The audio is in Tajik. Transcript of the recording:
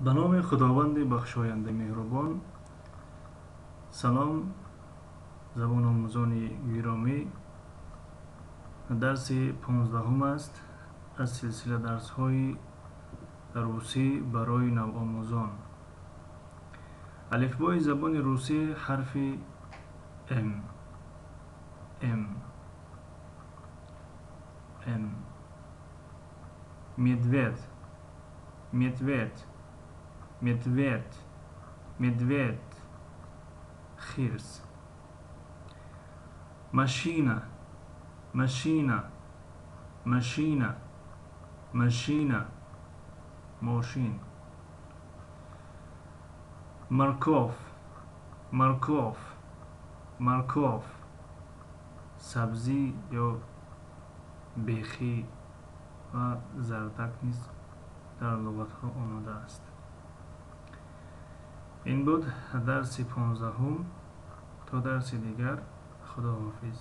Ба номи Худованди бахшоянда меҳрубон. Салом, забономӯзони гиромӣ. Дарси 15-ум аст аз силсила дарсҳои русӣ барои навомӯзон. Алифбои забони русӣ, ҳарфи М, М, М. Медведь, медведь, медведь, медведь, хирс. Машина, машина, машина, машина, мошин. Морковь, морковь, морковь, сабзӣ ё бехӣ ва зардак низ дар луғатҳо омадааст. Ин буд дарси 15-ум. То дарси дигар, худоҳофиз.